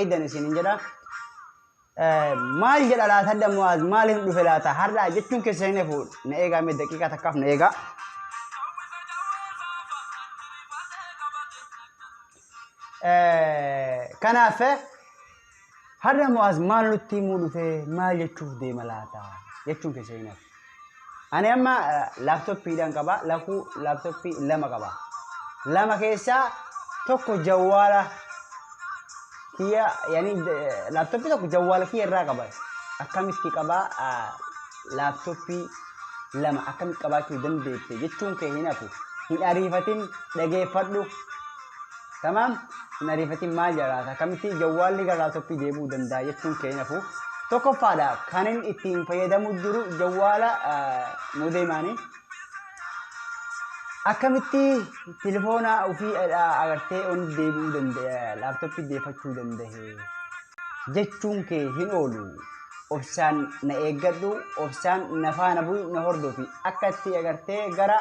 Haydan isiniin jedha. Maal jedha laata hadda Mu'aaz maaliif dhufe laata har'a jechuun keessa hin hafu na eegaa mee daqiiqaa takkaaf na eegaa. Kanaaf har'a Mu'aaz maal nutti himuu dhufe maal jechuuf deema laata jechuun keessa hin hafu. Ani amma laaptooppiidhaan qaba lakuu laaptooppii lama qaba. Lama keessaa tokko jawwaala kiyya yani laaptooppii tokko jawwaala kiyya irraa qaba. Akkamitti qabaa laaptooppii lama akkamitti qabaachuu dandeette jechuun kee hin hafu. Hin ariifatin dhageeffadhu. Tamaam hin ariifatin maal jedha laata akkamitti jawwaalli gara laaptooppii deebi'uu danda'a jechuun kee hin hafu. Tokkoffaadha kanin ittiin fayyadamu jiru jawwaala moodeemaanii. Akkamitti telefoona ofii agartee on deebi'uu danda'a laaptooppii deeffachuu danda'e jechuun kee hin oolu. Obsaan na eeggadhu, obsaan na faana bu'i, na hordofi. Akka itti agartee gara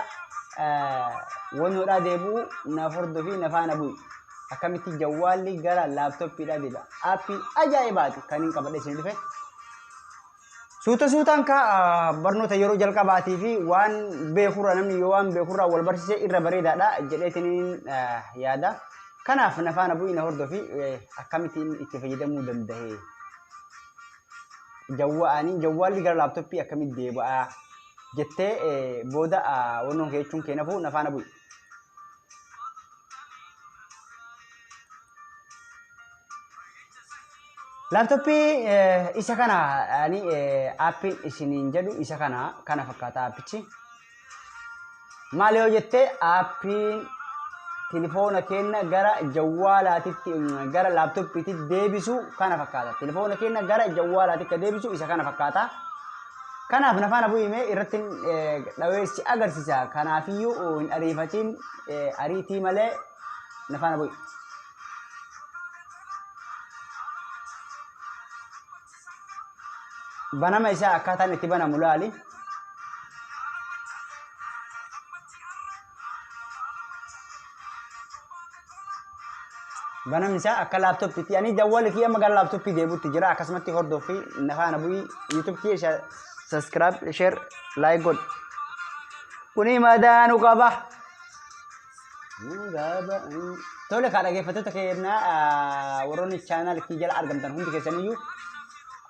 wanoodhaa deebi'u na hordofi, na faana bu'i. Akkamitti jawwaalli gara laaptooppiidhaa deebi'a. Aappii ajaa'ibaati kan hin qabadhe isin dhufe. Suuta suutaan kaa barnoota yeroo jalqabaatii fi waan beekurraa namni yoo waan beekurraa wal barsiise irra bareedaadha jedheetiniin yaada. Kanaaf na faana bu'i na hordofi akkamittiin itti fayyadamuu danda'e. Jawwaanii jawwaalli gara laaptooppii akkamitti deebi'a jettee booda wannoon kee jechuun kee nafuu na faana bu'i. Laaptooppii isa kana ani aappiin isiniin jedhu isa kana kana fakkaata aappichi. Maal yoo jette aappiin tilifoona keenya gara jawwaalaatitti gara laaptooppiitti deebisu kana fakkaata. Tilifoona keenya gara jawwaalaatti akka deebisu isa kana fakkaata. Kanaaf na faana bu'ime irratti dhawee si agarsiisa. Kanaafiyyuu hin ariifatiin ariitii malee na faana bu'i. Banama isaa akkaataan itti banamu laali. Banamni isaa akka laaptooppiitti ani jawwaalli kiyya amma gara laaptooppii deebi'utti jira akkasumatti hordofi na faana bu'ii YouTube kiyya subscribe share like godhi. Kuni madaanu qaba. Tole kaa dhaggeeffattoota keenya warroonni chaanaal kii jala argamtan hundi keessaniyyuu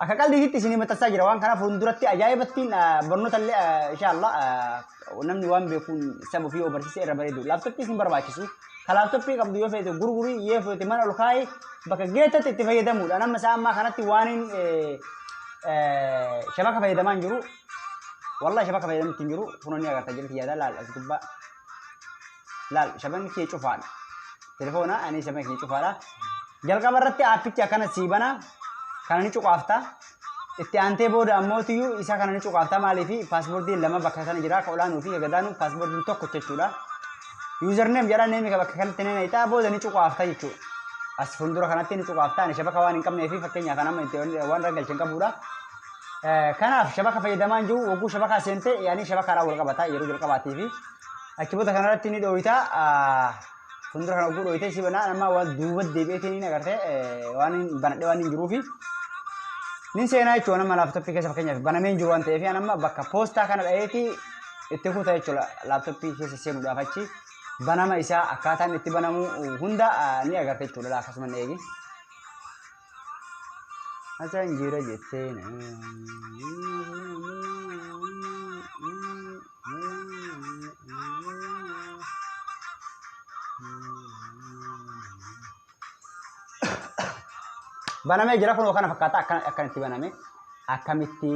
akka qalbiitti isinii maxxansaa jira waan kana fuulduratti ajaa'ibattiin barnoota illee inshaallah namni waan beekuun saba ofii yoo barsiise irra bareedu laaptooppii isin barbaachisu ka laaptooppii qabdu yoo feete gurgurii yoo feete mana ol kaa'i bakka geettatti itti fayyadamuudha nama isaa ammaa kanatti waan hin shabaka fayyadamaa hin jiru wallahi shabaka fayyadamutti hin jiru kunoo ni agarta jirti yaada laal as gubbaa Laal shabanni kee cufaadha. Telefoona ani shabanni kee cufaadha. Jalqaba irratti aappichi akkana sii bana. Kana ni cuqaafta. Itti aantee booda ammootiyyuu isa kana ni cuqaafta maaliif paaspoortiin lama bakka kana jira ka olaanuu fi ka gadaanuu paaspoortiin tokko jechuudha. Yuuzarneem jedha neemi ka bakka kanatti ni naqxa booda ni cuqaafta jechuudha. As fuuldura kanatti ni cuqaafta ani shabaka waan hin qabnee fi fakkeenyaaf kan amma itti waan raggalche hin qabudha. Kanaaf shabaka fayyadamaa hin jiru wagguu shabakaa seente yaanii shabakaadhaan wal qabata yeroo jalqabaatii fi Achi booda kanarratti ni dhooyta. Fuuldura kana oguu dhooyte si banaa amma waan duuba deebi'eetiin ni agartee waan hin banadhe waan hin jiruufi. Nin seenaa jechuudha nama laaptooppii keessa fakkeenyaaf banamee hin jiru waan ta'eef an amma bakka poostaa kana dha'eeti itti kuta jechuudha laaptooppii keessa seenuudhaaf achi banama isaa akkaataan itti banamu hunda ni agarta jechuudha akkasuma ni eegi. Asaan jira jettee. Banamee jira kunoo kana fakkaata akkana akkanatti baname akkamitti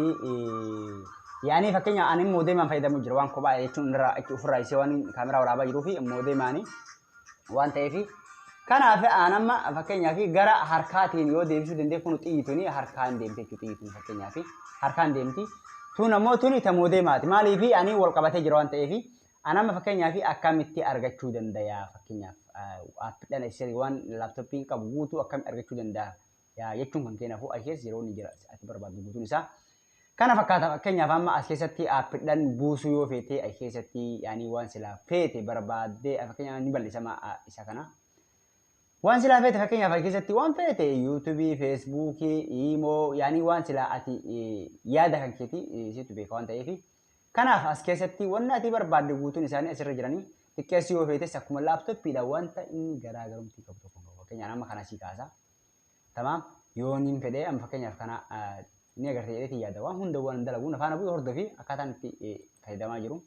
yaanii fakkeenya ani moodeemaan fayyadamu jira waan kophaa jechuun irraa achi ofirraa isee waan kaameraa waraabaa jiruu fi moodeemaanii waan ta'eef kanaaf aan amma fakkeenyaaf gara harkaatiin yoo deebisuu danda'e kun xiyyituun harkaan deemti jechuudha xiyyituun fakkeenyaaf harkaan deemti tun ammoo tuni ta moodeemaati maaliif ani wal qabatee jira waan ta'eef an amma fakkeenyaaf akkamitti argachuu danda'a fakkeenyaaf aappiidhaan accessory waan laaptooppiin qabu guutuu akkamitti argachuu danda'a yaa jechuun kan keenyaafuu as keessa yeroo inni jira ati barbaaddu guutuun isaa kana fakkaata. Fakkeenyaaf amma as keessatti aappidhaan buusuu yoo feete as keessatti yaanii waan silaa feete barbaaddee fakkeenyaaf ni bal'isama isa kana. Waan silaa feete fakkeenyaaf as keessatti waan feete yuutuubii, feesbuukii, iimoo yaanii waan silaa ati yaada kan keetii situ beeka waan ta'eef. Kanaaf as keessatti wanni ati barbaadde guutuun isaanii asirra jiranii xiqqeessuu yoo feetes akkuma laaptooppiidha wanta inni garaagarumtii qabu tokko hin qabu. Fakkeenyaaf amma kana sii kaasa. Tamaam yooniin fedhee amma fakkeenyaaf kana ni agarte jedheetiin yaada waan hunda waan dalagu na faana bu'ee hordofi akkaataan itti fayyadamaa jiru.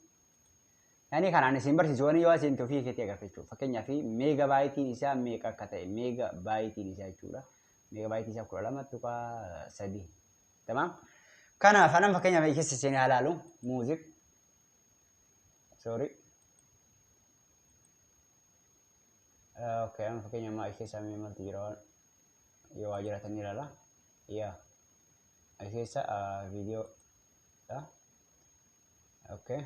Yaani kanaan isin barsiisu waan yoo asiin ofii keetii agarte jechuudha. Fakkeenyaaf meega baayitiin isaa meeqa akka ta'e meega baayitiin isaa jechuudha. Meega baayitiin isaa 12.3. Tamaam. Kanaaf anan fakkeenyaaf keessa seenee haa laalu muuzik. Sorry. Okay, amma fakkeenya ammaa keessa mee maaltu jira waan yoo waa jiraatan ni ilaala. Yaa. Keessa viidiyoo dha. Okay.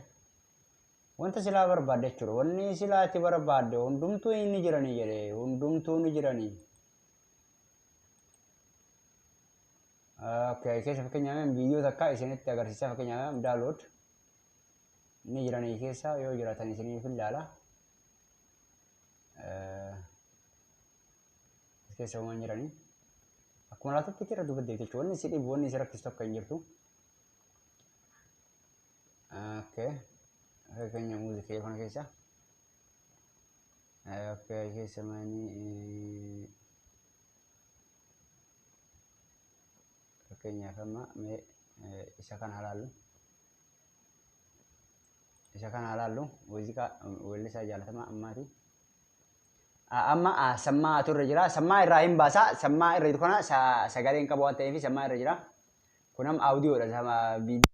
Wanta silaa barbaadde jechuudha. Wanni silaa ati barbaadde hundumtuu inni jiranii jedhe hundumtuu ni jiranii. Okay, keessa fakkeenyaaf viidiyoo takka isinitti agarsiisa fakkeenyaaf download ni jiranii keessa yoo jiraatan isiniif ilaala. As keessa uumaan jiranii. Akkuma laatatti irra duuba deebite jechuudha. Wanni si dhibu wanni si rakkisu tokko hin jirtu. Okay. Fakkeenya muuziqaa kana keessa. Okay, keessa maanii fakkeenyaaf amma mee isa kana ilaallu. Isa kana ilaallu muuziqaa weellisaa jaalatamaa ammaati. Amma sammaa irra jira. Sammaa irraa hin baasa. Sammaa irra jiru kana sagalee hin qabu waan ta'eef sammaa irra jira. Kun amma aawudiyoodha. Sama viidiyoo.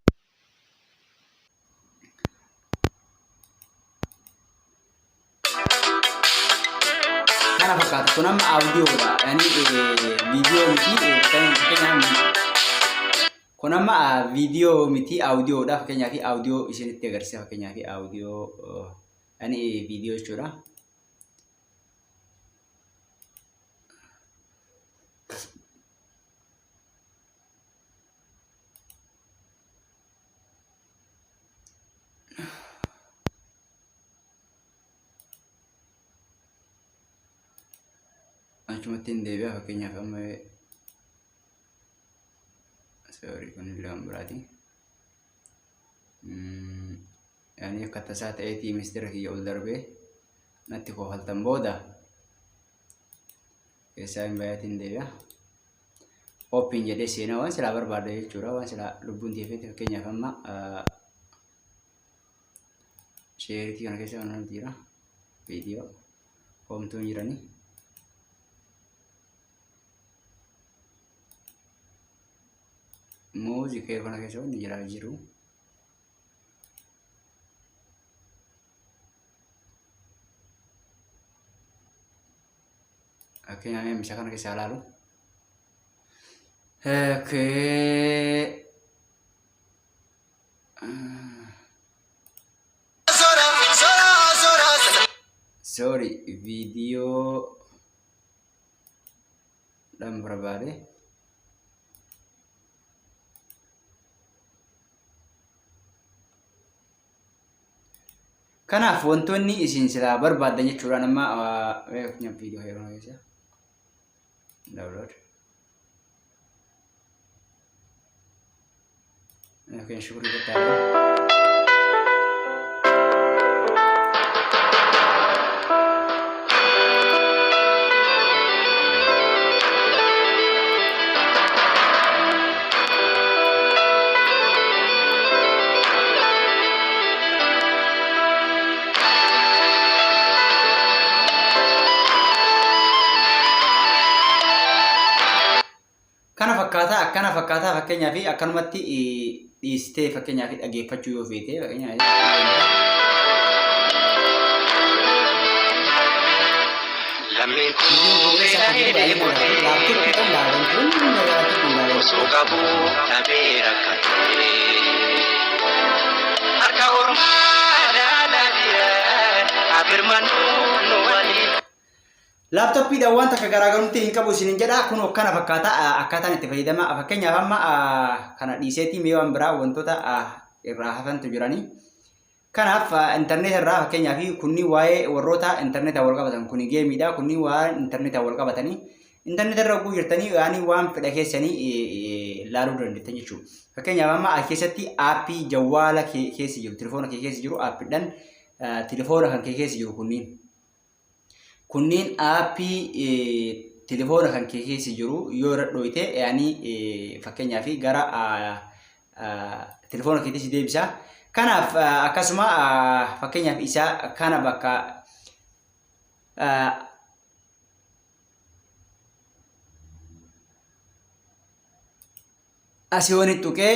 Kana fakkaata. Kun amma aawudiyoodha. Yani viidiyoo miti. Fakkeenyaaf kun amma viidiyoo miti aawudiyoodha. Fakkeenyaaf aawudiyoo isinitti agarsiisa. Fakkeenyaaf aawudiyoo yani viidiyoo jechuudha. Achumatti hin deebi'a fakkeenyaaf amma sorry kun illee waan biraati. Yani akka tasaa ta'eetii mistira kiyya ol darbee natti kofaltan booda keessaa hin bayatiin deebi'a. Open jedhee seenaa waan silaa barbaada jechuudha. Waan silaa lubbuun teeffetti fakkeenyaaf amma sheeritii kana keessa kan namatti jira. Viidiyoo homtuun jiranii. Muuziqaa kana keessa wanni jiraa jiru. Fakkeenyaaf isa kana keessa ilaalu. Okay. Sorry, viidiyoo dhaan barbaade. Kanaaf wantoonni isin silaa barbaaddan jechuudhaan amma viidiyoo heeruma keessa download. Okay, shukurii irratti Kana fakkaataa akkana fakkaataa fakkeenyaa fi akkanumatti dhiistee fakkeenyaa fi dhageeffachuu yoo feete fakkeenyaa Lammiin Viidiyoon koo qopheessaa kan jiru beela'ee baay'ee nama dheebotee laaptooppiidhaan laalan kun laaptooppiin laalan. osoo qabuu dhabee rakkatee harka ormaa laalaa jira abirmanuu nu waliin. Laaptooppiidhaan waan takka garaagarumti hin qabu isinin jedha kun akkana fakkaata akkaataan itti fayyadama fakkeenyaaf amma kana dhiiseetii mee waan biraa wantoota irraa hafantu jiranii. Kanaaf intarneeta irraa fakkeenyaaf kunniin waa'ee warroota intarneetaan wal qabatan kuni geemiidha. Kunniin waan intarneetaan wal qabatanii intarneeta irra oguu jirtanii yaani waan fedha keessanii ilaaluu dandeettan jechuudha. Fakkeenyaaf amma as keessatti aappii jawwaala keessa jiru telefoona kee keessa jiru aappiidhaan telefoona kan kee keessa jiru kunniin. Kunniin aappii telefoona kan kee keessa jiru yoo irra dhooyte yaani fakkeenyaaf gara telefoona keetti si deebisa. Kanaaf akkasuma fakkeenyaaf isa kana bakka Asii wani tuqee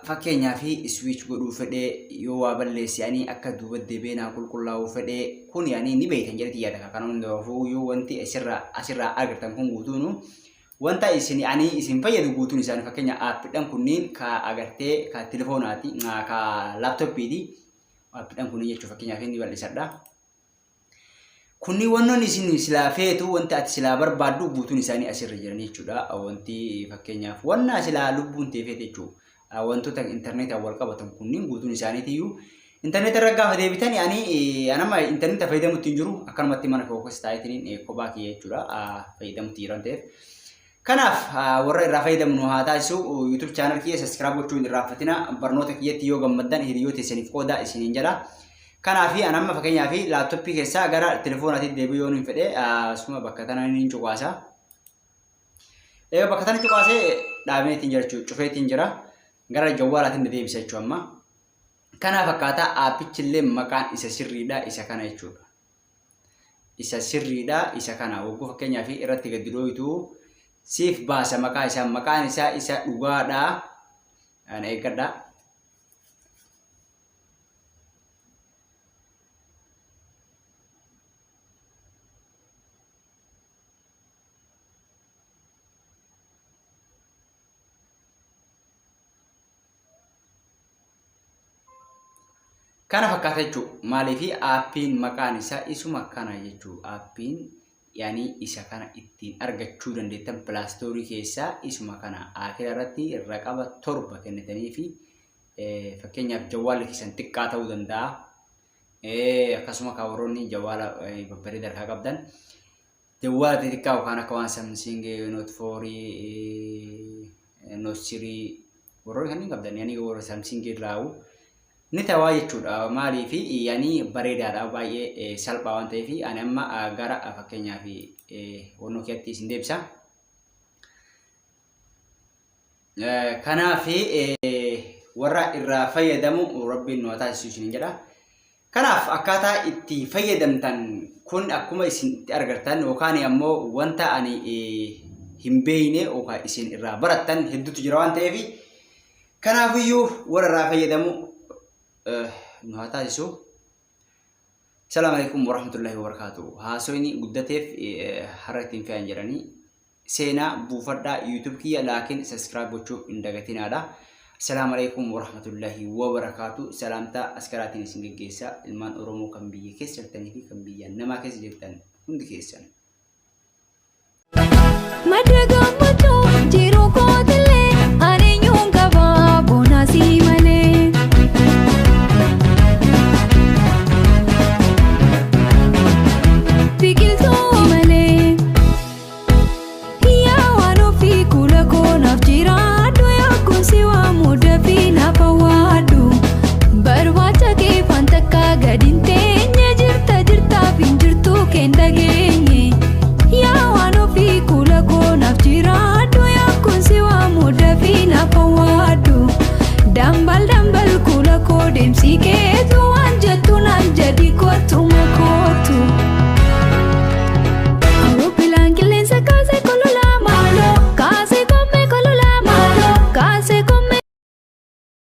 fakkeenyaaf switch godhuu fedhee yoo waa balleesse ani akka duuba deebi'ee naa qulqullaa'uu fedhee kun ani ni beektan jedhetti yaada kana hundaafuu yoo wanti asirraa asirraa argattan kun guutuunu wanta isin ani isin fayyadu guutuun isaanii fakkeenya aappidhaan kunniin ka agartee ka telefoonaati ka laaptooppiiti aappidhaan kunniin jechuun fakkeenyaaf inni bal'isadha. Kunniin wannoonni isin silaa feetu wanti ati silaa barbaaddu guutuun isaanii asirra jiran jechuudha. Wanti fakkeenyaaf wanna silaa lubbuun tee feete jechuudha. Wantoota intarneetaan wal qabatan kunniin guutuun isaaniitiyyuu intarneeta irra gaafa deebitan ani anama intarneeta fayyadamutti hin jiru akkanumatti mana koo keessa taa'eetiin kophaa kiyya jechuudha fayyadamutti jiran ta'eef. Kanaaf warra irraa fayyadamu nu haa taasisu YouTube channel kiyya subscribe gochuu hin irraanfatina barnoota kiyyatti yoo gammaddan hiriyoota teessaniif qoodaa isiniin jedha. Kanaaf an amma fakkeenyaaf laaptooppii keessaa gara telefoonaatti deebi'uu yoon hin fedhe asuma bakka tana niin cuqaasa. Egaa bakka tana cuqaasee dhaabee ittiin jira jechuudha cufee ittiin jira gara jawwaalaatiin na deebisa jechuudha amma. Kanaaf akkaataa aappichi illee maqaan isa sirriidha isa kana jechuudha. Isa sirriidha isa kana wagguu fakkeenyaaf irratti gadi dhooytu siif baasa maqaa isaa maqaan isaa isa dhugaadha. Ana eeggadha. Kana fakkaata jechuudha. Maaliif aappiin maqaan isaa isuma kana jechuudha. Aappiin yaani isa kana ittiin argachuu dandeettan pilaastoorii keessaa isuma kana akira irratti raqaba 7 kennitanii fi fakkeenyaaf jawwaalli keessan xiqqaa ta'uu danda'a. Akkasuma kan warroonni jawwaala babbareedaa harkaa qabdan jawwaala xixiqqaa yookaan akka waan Samsung Note 4, Note 3 warroonni kanneen qabdan yaani warra Samsung irraa ni ta'aa jechuudha. Maaliif yaani bareedaadha baay'ee salphaa waan ta'eef ani amma gara fakkeenyaaf wannoo keetti isin deebisa. Kanaaf warra irraa fayyadamu rabbiin nu haa taasisu isiniin jedha. Kanaaf akkaataa itti fayyadamtan kun akkuma isin itti argattan yookaan ammoo wanta ani hin beekne yookaan isin irraa barattan hedduutu jira waan ta'eef kanaafiyyuu warra irraa fayyadamu nu haa taasisu. Salaamu alaikum warahmatullahi wabarakatuh. Haasoyni guddateef har'a ittiin fe'an jedhanii seenaa buufadhaa YouTube kiyya laakiin subscribe gochuu hin dagatinaadha. Assalaamu alaikum warahmatullahi wabarakaatu. Salaamtaa askaraatiin isin geggeessa ilmaan Oromoo kan biyya keessa jirtanii fi kan biyya namaa keessa jirtan hundi keessan. Madda gammachuu jiruu kootillee ani eenyuun qaba boonaa si malee. Biqiltuu malee. Yaa waan ofii kuula koo naaf jiraadhu yaa kun si waamu dafii naaf awwaadhu. Barbaacha kee faan takka gadi hin teenye jirta jirtaaf hin jirtu keen dhageenye. Yaa waan ofii kuula koo naaf jiraadhu yaa kun si waamu dafii naaf awwaadhu. Dambal dambal kuula koo deemsi keetu waan jettu naan jedhi kottu makoo.